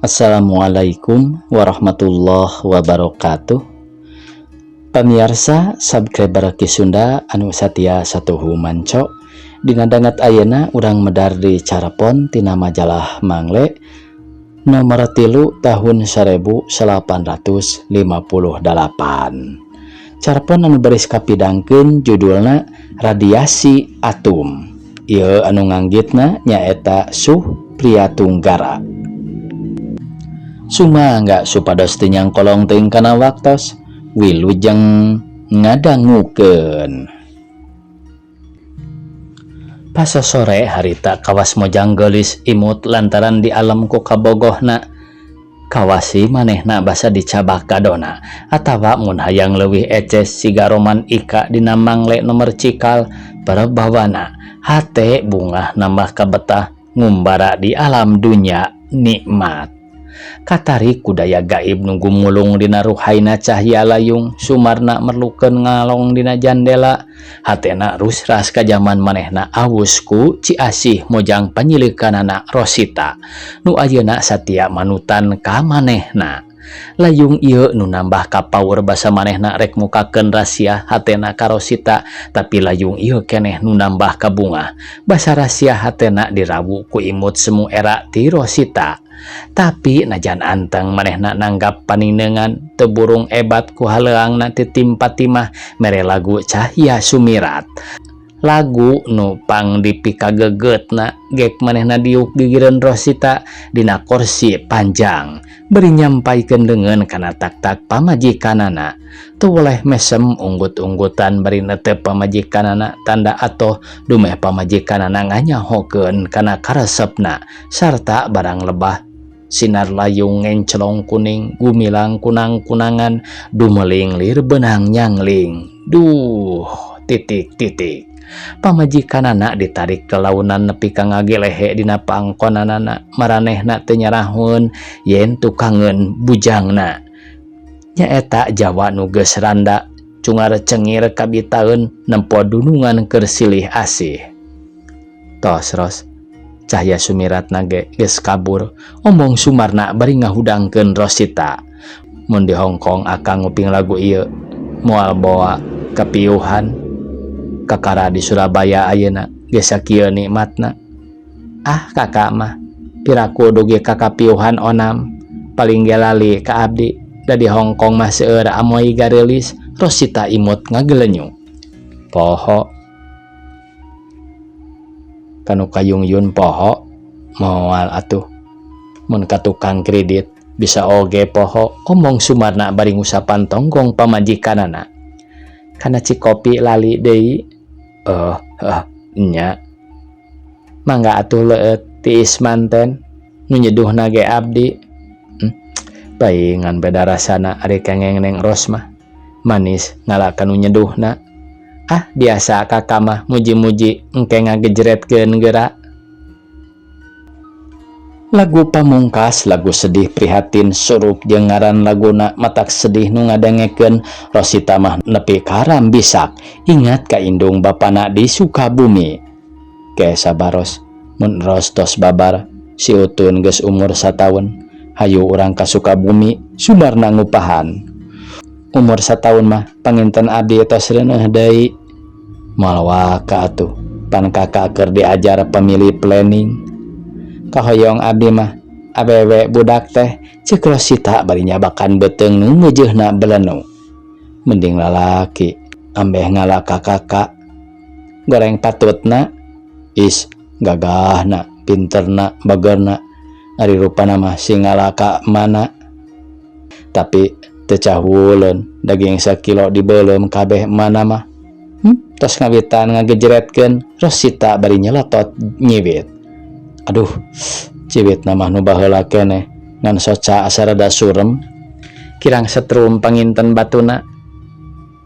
Assalamualaikum warahmatullahi wabarakatuh. Pamiarsa subscriber Ki Sunda anu satia satuhu manco. Dina danget ayeuna urang medar di carapon tina majalah Mangle nomor 3 tahun 1858. Carapon anu baris kapidangkeun judulna Radiasi Atom. Ieu anu nganggitna nyaeta Suh Priyatunggara. Sumangga supados teu nyangkolong teuing kana waktos. Wilujeng ngadangukeun. Pasosore harita kawas Mojang geulis imut lantaran dialem ku kabogohna. Kawasi manehna basa dicabak kadona atawa mun hayang leuwih eces siga roman Ika dina Mangle nomor cikal perbawana hate bungah nambah kabetah ngumbara di alam dunya nikmat. Katarik ku daya gaib nu gumulung dina ruhaina cahya layung Sumarna merlukeun ngalong dina jandela hatena rusras ka jaman manehna awus ku Ciasih Mojang panyilikanana Rosita nu ayeuna satia manutan ka manehna. Layung ieu nu nambah kapaur basa manehna rek mukakeun rahasia hatena ka Rosita, tapi layung ieu keneh nu nambah kabungah basa rahasia hatena dirawu ku imut semu era ti Rosita. Tapi najan anteng manehna nanggap paninengan teu burung ebat ku haleuangna titimpa timah mere lagu Cahya Sumirat. Lagu nu pang dipikagegetna gek manehna diuk gigireun Rosita dina korsi panjang bari nyampaikeun leungeun kana tak-tak pamajikanana. Teu weleh mesem unggut-unggutan bari netep pamajikanana tanda atoh dumeh pamajikanana nganyahokeun kana karesepna sarta barang lebah sinar layung ngenclong kuning gumilang kunang-kunangan dumeling lir benang nyangling. Duh titik-titik. Pamajikanana ditarik ke launan nepi ka ngagelehe dina pangkonanana maranehna teu nyarahoeun yen tukangeun bujangna. Nyaeta Jawa nu geus randa cungar cengir kabitaeun nempo dunungan keur silih asih. Tos Ros, Cahya Sumiratna ge geus kabur, omong Sumarna bari ngahudangkeun Rosita. Mun di Hongkong akang nguping lagu ieu moal boa kapiuhan. Kakara di Surabaya ayeuna geus sakieu nikmatna. Ah kakak mah piraku dugi ka kapiuhan onam paling ge lali ka abdi da di Hongkong mah seueur amoy gareulis. Rosita imut ngagelenyu. Poho kanu kayungyun poho moal atuh mun ka tukang kredit bisa oge poho, omong Sumarna bari ngusapan tonggong pamajikanana. Kana cikopi lali deui. Oh, oh, nya. Mangga atuh leueut tiis manten nu nyeduhna ge abdi. Paingan beda rasana ari kengeng Neng Ros mah. Manis ngala kanu nyeduhna. Ah biasa kakak mah muji-muji engke ngagejretkeun geura. Lagu pamungkas, lagu sedih prihatin surup jeung ngaran laguna matak sedih nu ngadengekeun. Rosita mah nepi karam bisak ingat ka indung bapana di Sukabumi. Ke sabaros mun Ros tos babar si Utun geus umur sataun hayu urang ka Sukabumi, Sumarna ngupahan. Umur sataun mah panginten abdi tos reuneuh deui. Moal waka atuh pan kakak keur diajar family planning. Kahoyong abdi mah awewe budak teh, ceuk Rosita bari nyabakan beuteung nu ngeujeuna belenu. Mending lalaki ambeh ngala ka kakak. Goreng patutna is gagahna pinterna bagerna ari rupana mah sing ngala ka mana. Tapi teu cahuleun daging sakilo dibeuleum kabeh mana mah. Tos ngawitan ngagejretkeun Rosita bari nyelotot nyiwit. Aduh, ciwit mah nu baheula keneh ngan soca asa rada surem. Kirang setrum panginten batuna.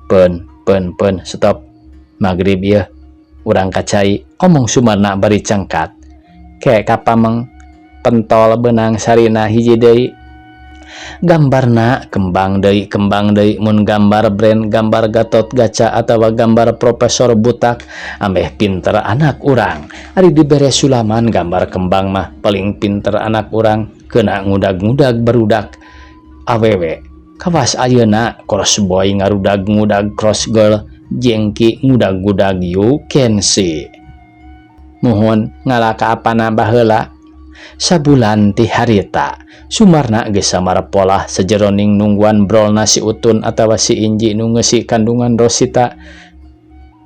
Peun, peun, peun, stop. Magrib ieu urang ka cai, omong Sumarna bari cengkat. Ke kapameng pentol benang sarina hiji deui. Gambarna kembang deui kembang deui mun gambar brand gambar Gatot Gaca atawa gambar Profesor Butak ambeh pinter anak urang. Ari dibere sulaman gambar kembang mah paling pinter anak urang. Keuna ngudag-ngudag barudak awewe. Kawas ayeuna cross boy ngarudag-ngudag cross girl, jengki ngudag-ngudag you can see. Muhun ngala kaapana baheula. Sabulan ti harita, Sumarna geus samarpolah sajeroning nungguan brolna si Utun atawa si Inji nu ngeusi kandungan Rosita.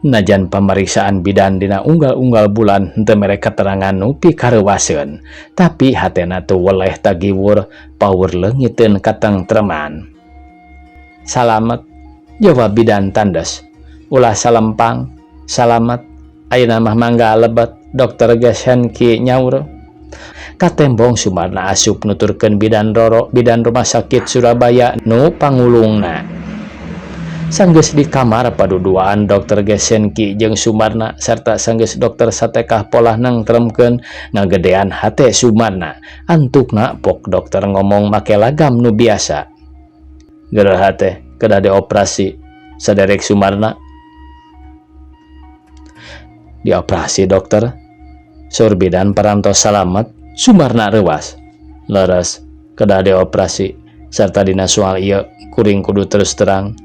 Najan pamariksaan bidan dina unggal-unggal bulan henteu mere katerangan nu pikareuwaseun, tapi hatena teu weleh tagiwur paur leungiteun katengtreman. Salamet, jawab bidan tandes. Ulah salempang, salamet, ayeuna mah mangga lebet, dokter Geshenki nyaur. Katembong Sumarna asup nuturkeun bidan Roro, bidan rumah sakit Surabaya nu pangulungna. Sanggeus di kamar paduduaan dokter Geshenki jeung Sumarna sarta sanggeus dokter satekah polah nangtremkeun ngagedean hate Sumarna. Antukna pok dokter ngomong make lagam nu biasa. Geureuh teh kedah dioperasi saderek Sumarna. Dioperasi dokter. Saur bidan parantos salamet, Sumarna reuwas. Leres kedah dioperasi sarta dina soal ieu kuring kudu terus terang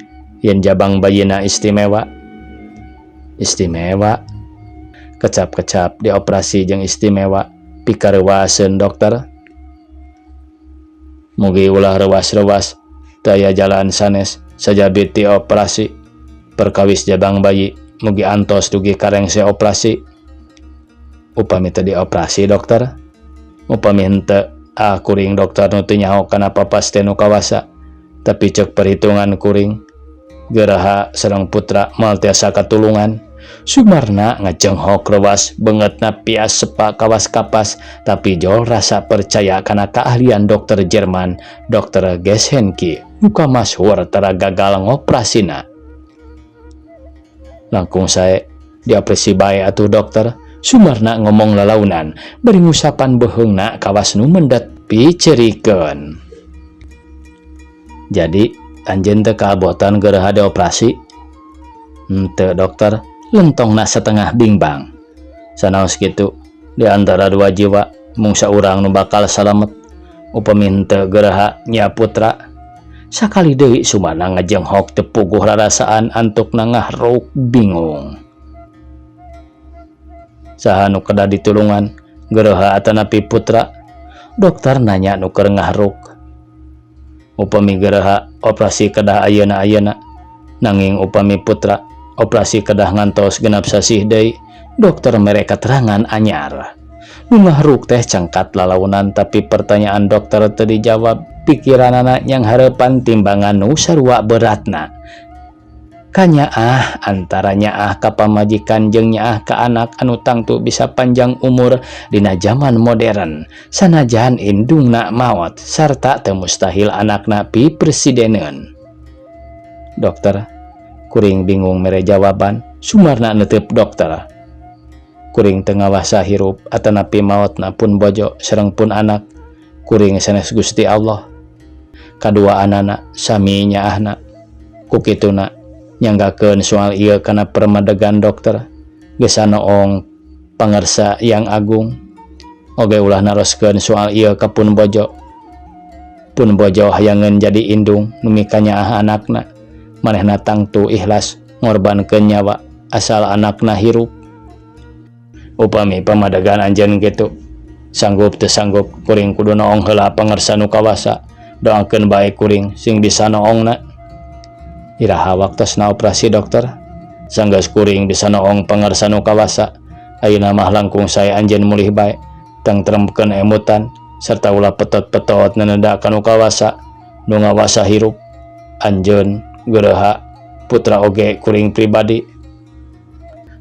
yen jabang bayina istimewa. Istimewa. Kecap-kecap dioperasi jeung istimewa pikareuwaseun dokter. Mugi ulah reuwas-reuwas teu aya jalan sanes sajabi ti operasi. Perkawis jabang bayi mugi antos dugi karengse operasi. Upami teu dioperasi dokter, upami henteu ah kuring dokter nu teu nyaho kana papaste nu kawasa. Tapi cek perhitungan kuring geraha sareng putra moal tiasa katulungan. Sumarna ngajenghok reuwas beungeutna pias sepa kawas kapas tapi jol rasa percaya kana keahlian dokter Jerman, dokter Geshenki nu kamashur tara gagal ngoprasina. Langkung sae dioperasi bae atuh dokter. Sumarna ngomong lalaunan bari ngusapan beuheungna kawas nu mendet picerikeun. Jadi anjeun teu kaabotan geureuha dioperasi? Henteu dokter, lentongna setengah bingbang. Sanaos kitu, di antara dua jiwa mung saurang nu bakal salamet. Upami henteu geureuha nya putra. Sakali deui Sumarna ngajenghok teu puguh rarasaan antukna ngahruk bingung. Saha nu kedah ditulungan, geureuha atanapi putra? Dokter nanya nu keur ngahruk. Upami geureuha operasi kedah ayeuna-ayeuna, nanging upami putra operasi kedah ngantos 6 sasih deui, dokter mere katerangan anyar. Nu ngahruk teh cengkat lalaunan tapi pertanyaan dokter teu dijawab, pikiranana nyanghareupan timbangan nu sarua beratna. Kanyaah antara nyaah ka pamajikan jeung nyaah ka anak anu tangtu bisa panjang umur dina zaman modern sanajan indungna maot sarta teu mustahil anakna pipresideneun. Dokter, kuring bingung mere jawaban, Sumarna neuteub dokter. Kuring teu ngawasa hirup atanapi maotna pun bojo sareng pun anak, kuring sanes Gusti Allah. Kaduaanana sami nyaahna. Ku kituna nyanggakeun soal ieu kana permadegan dokter. Geus noong pangersa yang agung. Oge ulah naroskeun soal ieu ka pun bojo. Pun bojo hayangeun jadi indung nu mikanyaah anakna. Manehna tangtu ikhlas ngorbankeun nyawa asal anakna hirup. Upami pamadegan anjeun kitu, sanggup teu sanggup kuring kudu noong heula pangersa nu kawasa. Doakeun bae kuring sing bisa noongna. Iraha waktosna operasi dokter? Sanggeus kuring bisa noong pangersa nu kawasa. Ayeuna mah langkung sae anjeun mulih bae, tangtremkeun emutan serta ulah petot-petot naneda ka nu kawasa, nu ngawasa hirup. Anjeun geureuha putra oge kuring pribadi.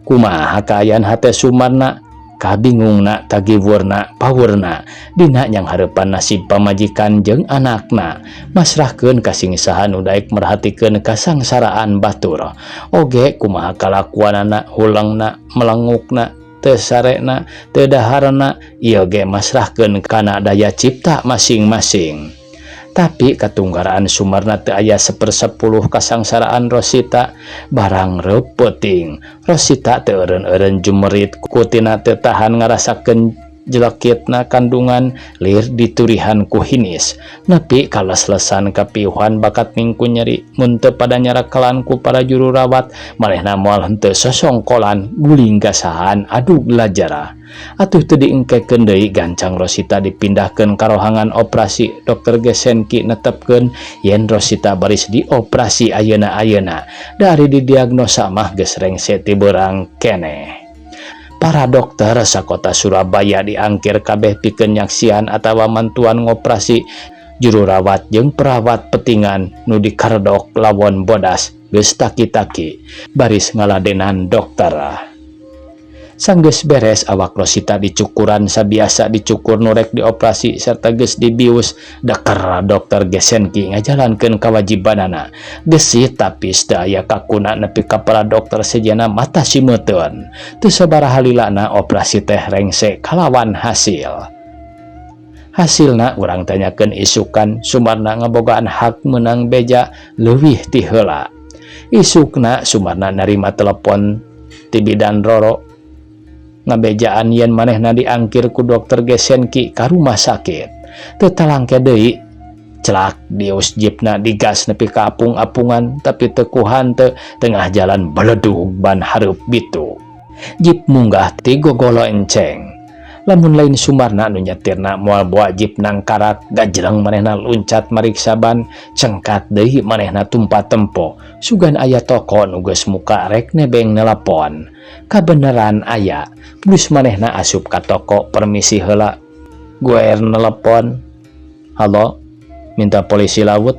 Kumaha kaayaan hate Sumarna, kabingungna, tagiwurna, pawurna dina nyanghareupan nasib pamajikan jeung anakna, masrahkeun ka sing saha nu daek merhatikeun kasangsaraan batur. Oge kumaha kalakuanana, hulengna, melengukna, teu sarena, teu daharna, ieu ge masrahkeun kana daya cipta masing-masing. Tapi katunggaraan Sumarna teu aya 1/10 kasangsaraan Rosita. Barang reup peuting, Rosita teu eureun-eureun jumerit kutina teu tahan ngarasakeun Jelekitna kandungan lir diturihan ku hinis nepi ka les-lesan kapiuhan bakat mingku nyeri. Mun teu pada nyarakalan ku para juru rawat, manehna moal henteu sosongkolan guling gasahan adug lajara. Atuh teu diengkekeun deui, gancang Rosita dipindahkeun ka rohangan operasi. Dokter Gesenki netepkeun yen Rosita baris dioperasi ayeuna-ayeuna. Dari didiagnosa mah geus rengse ti beurang keneh. Para dokter sakota Surabaya diangkir kabeh pikeun nyaksian atawa mantuan ngoperasi. Juru rawat jeung perawat petingan nu dikaredok lawon bodas geus taki-taki baris ngaladenan dokter. Sanggeus beres, awak Rosita dicukuran sabiasa dicukur nu rek dioperasi serta geus dibius. Daker dokter Gesenki ngajalankeun kawajibanana. Gesit tapi teu aya kakuna nepi ka para dokter sejenna mata simeuteun. Teu sabaraha lilana operasi teh rengse kalawan hasil. Hasilna urang tanyakeun isukan. Sumarna ngabogaan hak meunang beja leuwih ti heula. Isukna Sumarna narima telepon ti bidan Roro ngabejaan yen manehna diangkir ku dokter Gesenki ka rumah sakit. Teu talangke deui, celak dius jipna digas nepi ka apung-apungan, tapi teu kuhanteu. Tengah jalan beledug ban hareup bitu. Jip munggah ti gogolo enceng. Lamun lain Sumarna nu nyetirna, moal boa jip nangkarak. Gajleng manehna luncat mariksa ban, cengkat deui manehna tumpa tempo. Sugan aya toko nu geus muka rek nebeng nelepon. Kabeneran aya. Plus manehna asup ka toko, "Permisi heula, gue nelepon." "Halo, minta polisi laut,"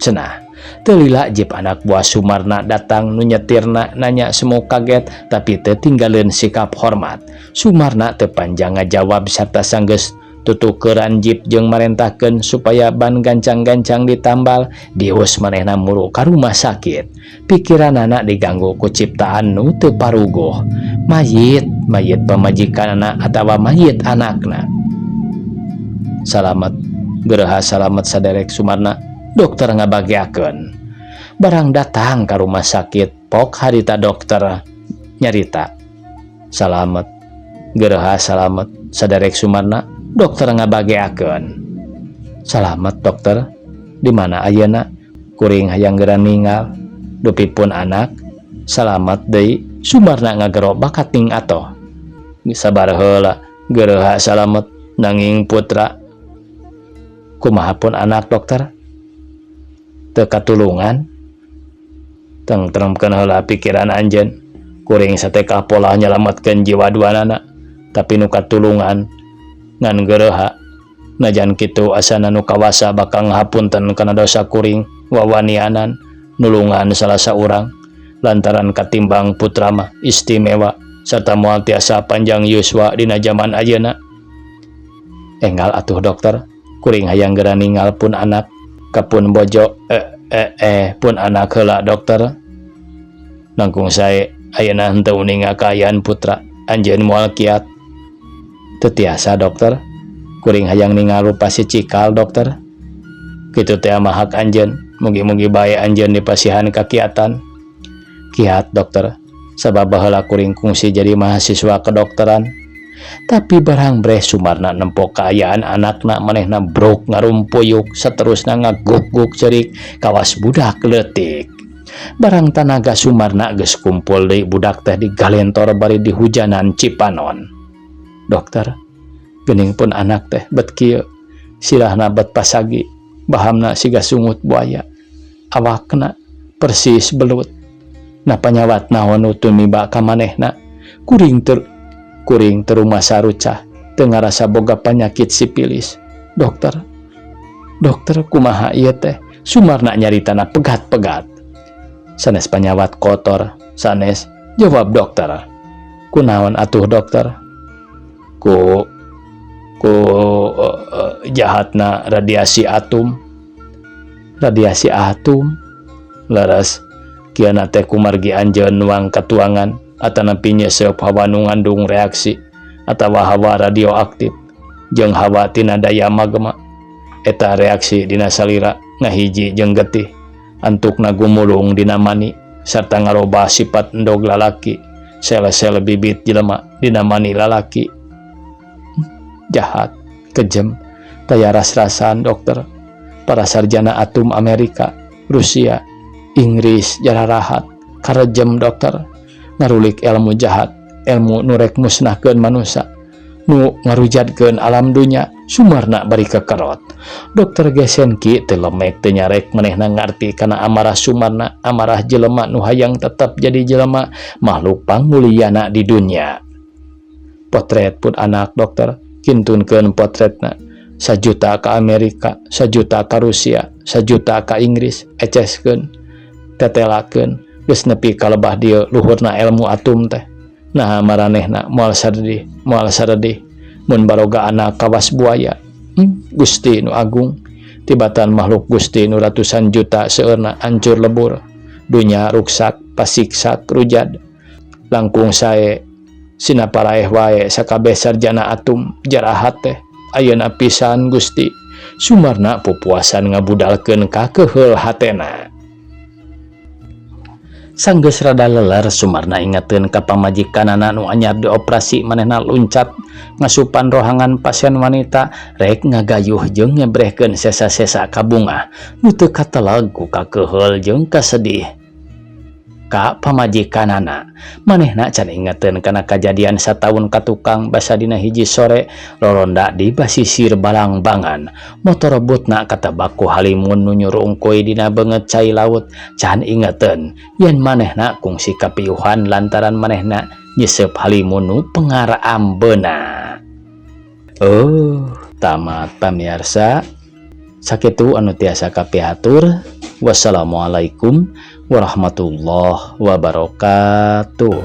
cenah. Teu lila jip anak buah Sumarna datang. Nu nyetirna nanya semu kaget, tapi teu tinggaleun sikap hormat. Sumarna teu panjang ngajawab sarta sanggeus tutukeran jip jeung marentahkeun supaya ban gancang-gancang ditambal, dius manehna muru ka rumah sakit. Pikiranana diganggu ku ciptaan nu teu paruguh. Mayit, mayit pamajikanana atawa mayit anakna. "Salamet, gereha salamet, saderek Sumarna," dokter ngabageakeun. Barang datang ka rumah sakit, pok harita dokter nyarita. "Salamet, gereha salamet, saderek Sumarna," dokter ngabageakeun. "Salamet, dokter. Di mana ayeuna? Kuring hayang geura ninggal. Dupi pun anak." "Salamet deui," Sumarna ngagero bakat ning atoh. "Sabar heula, gereha salamet, nanging putra." "Kumaha pun anak, dokter? Teu katulungan?" "Tengtremkeun heula pikiran anjeun. Kuring satekah polah nyalametkeun jiwa duanana, tapi nu katulungan ngan gereha. Najan kitu, asana nu kawasa bakal ngahapunten kana dosa kuring wawanianan nulungan salah saurang, lantaran katimbang putra mah istimewa serta moal tiasa panjang yuswa dina jaman ayeuna." "Enggal atuh, dokter, kuring hayang geura ninggal pun anak ka pun bojo, eh eh eh pun anak heula, dokter." "Langkung sae ayeuna henteu uninga kaayaan putra anjeun moal kiat." "Teu tiasa, dokter, kuring hayang ningal rupa si cikal, dokter." "Kitu teh mah hak anjeun. Mugi-mugi bae anjeun dipasihan kakiatan." "Kiat, dokter, sabab baheula kuring kungsi jadi mahasiswa kedokteran." Tapi barang breh Sumarna nempo kaayaan anakna, manehna brok ngarumpuyuk, seterusna ngaguk-guk cerik kawas budak leutik. Barang tanaga Sumarna geus kumpul deui, budak teh digalentor bari dihujanan cipanon. "Dokter, geuning pun anak teh bet kieu, sirahna bet pasagi, bahamna siga sungut buaya, awakna persis belut. Na panyawat naon nu tumiba ka manehna? Kuring teu rumasa rucah, teu ngarasa boga panyakit sipilis. Dokter, dokter, kumaha ieu teh?" Sumarna nyaritana pegat-pegat. "Sanes panyawat kotor, sanes," jawab dokter. "Kunaon atuh, dokter?" Ku jahatna radiasi atom." "Radiasi atom?" "Leres, kieu teh kumargi anjeun nuang katuangan atanapi nyeuseup hawa nu ngandung reaksi atawa hawa radioaktif jeung hawa tina daya magma. Eta reaksi dina salira ngahiji jeung getih, antukna gumulung dina mani sarta ngarobah sifat endog lalaki, sel-sel bibit jelema dina mani lalaki." Jahat, kejem, taya ras-rasan, dokter. Para sarjana atom Amerika, Rusia, Inggris jararahat karejem, dokter, ngarulik ilmu jahat, ilmu nu rek musnahkeun manusia, nu ngarujadkeun alam dunya. Sumarna bari kekerot. Dokter Gesenki teu lemek teu nyarek. Manehna ngarti kana amarah Sumarna, amarah jelema nu hayang tetap jadi jelema, makhluk pangmulyana di dunya. Potret pun anak, dokter, kintunkeun potretna sajuta ke Amerika, sajuta ke Rusia, sajuta ke Inggris. Eceskeun, tetelakeun, geus nepi ka lebah dieu luhurna ilmu atom teh. Nah, maranehna moal sadedih, moal sadedih mun baroga anak kawas buaya. Gusti nu agung, tibatan makhluk Gusti nu ratusan juta seueurna hancur lebur, dunya ruksak, pasiksak, rujad. Langkung sae sina paraeh wae sakabeh sarjana atom jarahat teh ayeuna pisan, Gusti. Sumarna pupuasan ngabudalkeun kakeheul hatena. Sanggeus rada leler, Sumarna ingeteun ka pamajikanana nu anyar dioperasi. Manehna luncat ngasupan rohangan pasien wanita, rek ngagayuh jeung ngebrehkeun sesa-sesa kabungah nu teu kateleg ku kakeheul jeung kasedih ka pamajikanana. Manehna can ingeteun kana kajadian sataun ka tukang, basa dina hiji sore roronda di basisir Balangbangan, motor butna katebak ku halimun nu nyurungkuy dina beungeut cai laut. Can ingeteun yen manehna kungsi kapiuhan lantaran manehna nyesep halimun nu pengar ambeuna. Oh, tamat, pamiarsa. Sakitu anu tiasa kapihatur. Wassalamualaikum warahmatullahi wabarakatuh.